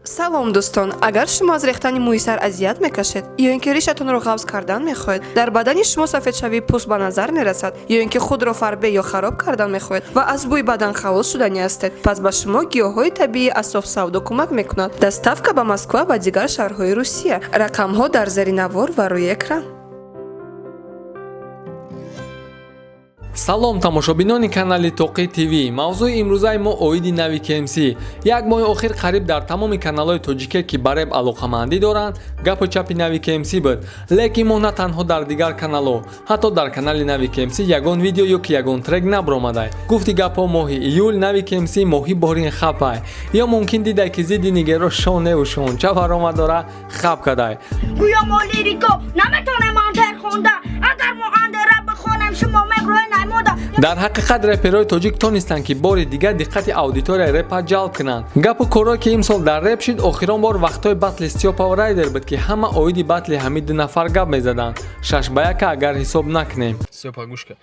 Салом, дӯстон! Агар шумо аз рехтани мӯи сар азият мекашед ё ин ки ришатонро ғафз кардан мехоҳед, дар бадани шумо сафедшавии пӯст ба назар мерасад, ё ин ки худро фарбе ё хароб кардан мехоҳед ва аз бӯи бадан халос шуданӣ ҳастед, пас ба шумо гиёҳҳои табиии Асоф Савдо кӯмак мекунад. Доставка ба Москва ва дигар шаҳрҳои Русия. Рақамҳо дар зери навор ва рӯи экран. Салом, тамошобинони канали Тоқи ТВ. Мавзӯи имрӯзаи мо оиди нави КМС. Як моҳи охир қариб дар тамоми каналҳои тоҷике, ки ба реп алоқамандӣ доранд, гапу чапи нави КМС буд. Лекин мо на танҳо дар дигар каналҳо, ҳатто дар канали нави КМС ягон видео ё ки ягон трек набаромадай. Гуфти гапҳо, моҳи июл нави КМС моҳи борин хапай. Ё мумкин дидай, ки зидди нигеро шоневу шонча баромад дора, хап кадай. Гӯё мо лирико наметонем андер хонда. Агар мо андера бихонем, шумо мегӯед наймода. Дар ҳақиқат реперои тоҷик тонистанд, ки бори дигар диққати аудиторияи репа ҷалб кунанд. Гапу корое, ки имсол дар реп шид, охирон бор вақтҳои батли Стёпа Райдер буд, ки ҳама оиди батли ҳамин ду нафар гап мезаданд. 6 ба 1 агар ҳисоб накунем. Стёпа, гӯш кун.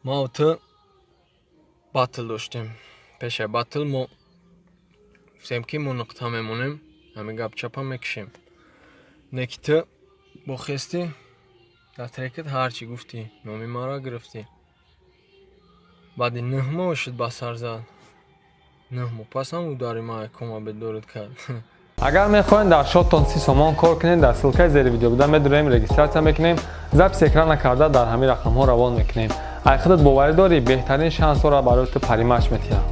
Ма ту батл доштем. Пешаи батл мо гуфтем, ки мо нуқта мемонем, ҳамин гап чапа мекушем. Не ки ту бохестӣ, дар трекат ҳарчи гуфтӣ, номи маро гирифтӣ. Баъди 9 моҳ шуд, ба сар зад. 9 моҳ пас ҳам удари ма кома бедорид кард. Агар мехоҳед дар шоттон 30 сомон кор кунед, дар ссылкаи зери видео буда медурем, регистрация мекунем, запись экрана карда дар ҳамин рақамҳо равон мекунем. Ай худат боварӣ дорӣ, беҳтарин шансҳоро барои ту паримаш метиҳад.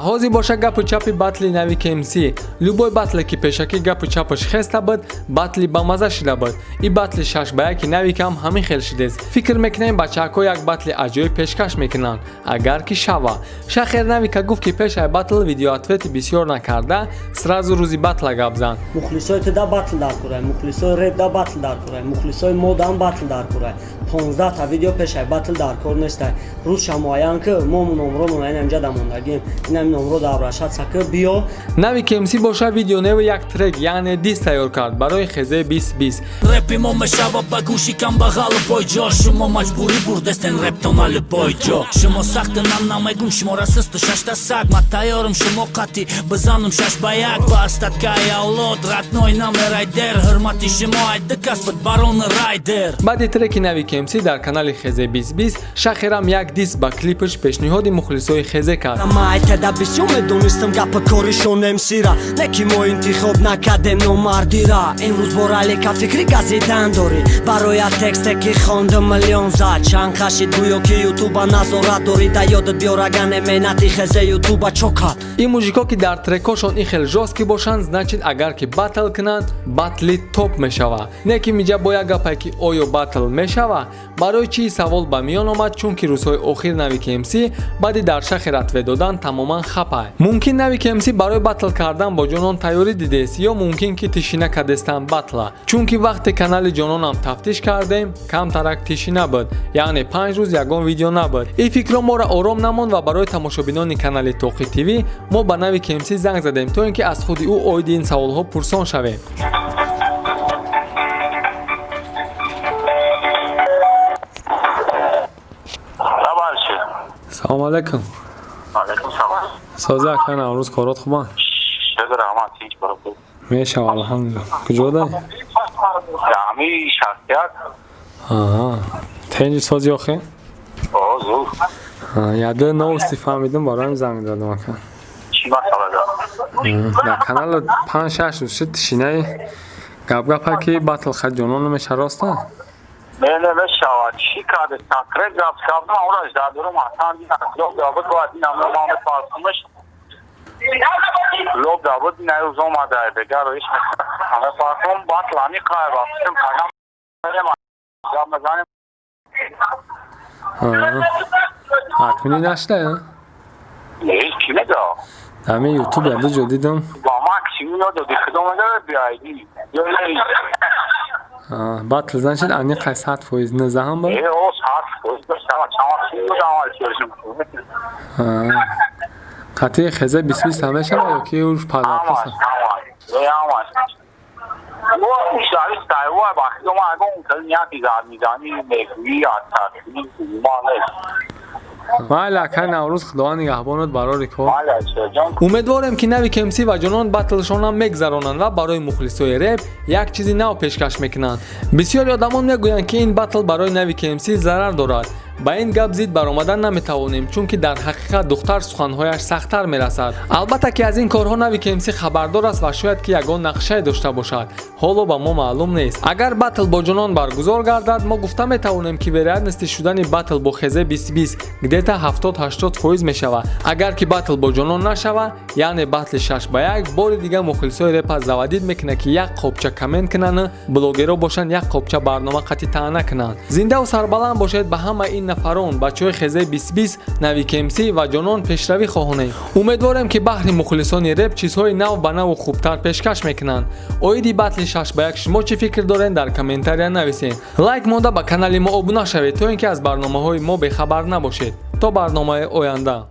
Ҳозир боша гапу чапи батли нави КМС. Любой батле, ки пешакӣ гапу чапаш хеста буд, батли бамаза шида буд. И батли 6 ба 1 навикам ҳамин хел шидест. Фикр мекунем, бачаҳако як батли аҷоиб пешкаш мекунанд, агар ки шава. Шахер навика гуфт, ки пешаи батл видеоответи бисёр накарда, сразу рӯзи батла гап зан. Мухлисои ту да батл дар курай, мухлисои реп да батл дар курай, мухлисои модам батл дар курай. 15-та видео пешаи батл дар кор нестай. Рӯзша муайян ки, мо номромон инамҷа дамондагим, инами номро даврашад саки биё. Нави КМС боша видео нево як трек, яъне дис тайёр кард барои хезаи 2020. Репи мо мешава ба гӯши камбағалу бойҷо. Шумо маҷбурӣ бурдестен рептона любой ҷо. Шумо сахта нам намегум, шумора систу шашта саг. Ма тайёрам, шумо қатӣ бизанум 6 ба 1. Ба остаткаи авлод родной намерайдер. Ҳурмати шумо айда кас буд барони райдер. Баъди треки нави КМС дар канали хезе 2020 шахерам як дис ба клипаш пешниҳоди мухлисои хезе кард. Майтада бисёр медонистам гапа коришон мсира, не ки мо интихоб накардем номардира. Имрӯз бо ралика фикри газидан дорӣ. Бароя тексте ки хондам, миллион зад чанд қашид, гӯё ки ютуба назорат дорӣ. Да ёдат биёрагане меҳнати хезе ютуба чокад. Ин мужико, ки дар трекошон ин хел жёсткий бошанд, значит, агар ки батл кунанд, батли топ мешава. Не ки миҷа бо як гапае, ки оё батл мешава. Барои чӣ савол ба миён омад? Чунки рӯзҳои охир нави КМС баъди дар шахи ответ додан тамоман хапай. Мумкин, нави КМС барои батл кардан бо ҷонон тайёрӣ дидест, ё мумкин, ки тишина кадестан батла, чунки вақте канали ҷононам тафтиш кардем, камтарак тишина буд, яъне 5 рӯз ягон видео набуд. Ин фикрро моро ором намонд ва барои тамошобинони канали Тоқи ТВ мо ба нави КМС занг задем, то ин ки аз худи ӯ оиди ин саволҳо пурсон шавем. Салому алайкум. Алайкум салом. Сози, ака, Наврӯз, корот хубанд? Шукр, раҳмат, ҳеҷ бародар. Мешава, алҳамдулилла. Куҷодай? Ҳами шахсият. Аҳа, тенҷи сози охе? О, зур. Яде новости фаҳмидам, бароям занг задам, ака. Чӣ масъала дор? Дар канал 5-6 рӯз шуд тишинаи гапгапа, ки батл хат ҷонон намеша, роста? Не, не мешавад. Чӣ карде? Сакрет гап кардам, ораш дар дурум ҳасан дина. Лоб давуд бояд ин амно мамед фарсумаш. Лоб давуд ин аюз омада, бегаро иш ҳама фарсум батл ами қай вақтим пагам гап мезанем. Ҳатминӣ нашуда? Не, ки меда? Ҳамин ютуб яду ҷо дидам. Ба максимум ёд доди, худо медара биайди. Батл, значит, аниқай 100% нуздаҳам ба? Э, о, 100% бошава, чанд вақт будам, ҳал. Қатъи хеза 20-20 ҳам мешава ё ки уж ҳамаш, падарпаса? Ҳамаш. Э, ҳамаш. О, ишари сайва бахти ма агон кал нияти зад мизани мегӯӣ аз тасвир ма нест. Майли, акай Наврӯз, Худованд нигаҳбонат, барори кор. Майли, ҷон. Умедворем, ки Нави КМС ва Ҷонон батлшонам мегзаронанд ва барои мухлисои реп як чизи нав пешкаш мекунанд. Бисёри одамон мегӯянд, ки ин батл барои Нави КМС зарар дорад. Ба ин гап зид баромадан наметавонем, чунки дар ҳақиқат духтар суханҳояш сахттар мерасад. Албатта, ки аз ин корҳо Нави КМС хабардор аст ва шояд ки ягон нақшае дошта бошад, ҳоло ба мо маълум нест. Агар батл бо Ҷонон баргузор гардад, мо гуфта метавонем, ки вероятности шудани батл бо Хезе 2020 где-то 70-80% мешавад. Агар ки батл бо Ҷонон нашава, яъне батли 6 ба 1, бори дига мухлисои репа заводить мекунад, ки як қопча коммент кунанд, блогеро бошанд, як қопча барнома қатъи таъна кунанд. Зиндаву сарбаланд бошед. Ба ҳама ин нафарон, бачаҳои Хезаи 2020, Нави КМС ва Ҷонон пешравӣ хоҳонем. Умедворем, ки баҳри мухлисони реп чизҳои нав ба наву хубтар пешкаш мекунанд. Оиди батли 6 ба 1 шумо чӣ фикр доред, дар комментария нависед. Лайк монда, ба канали мо обуна шавед, то ин ки аз барномаҳои мо бехабар набошед. То барномаи оянда.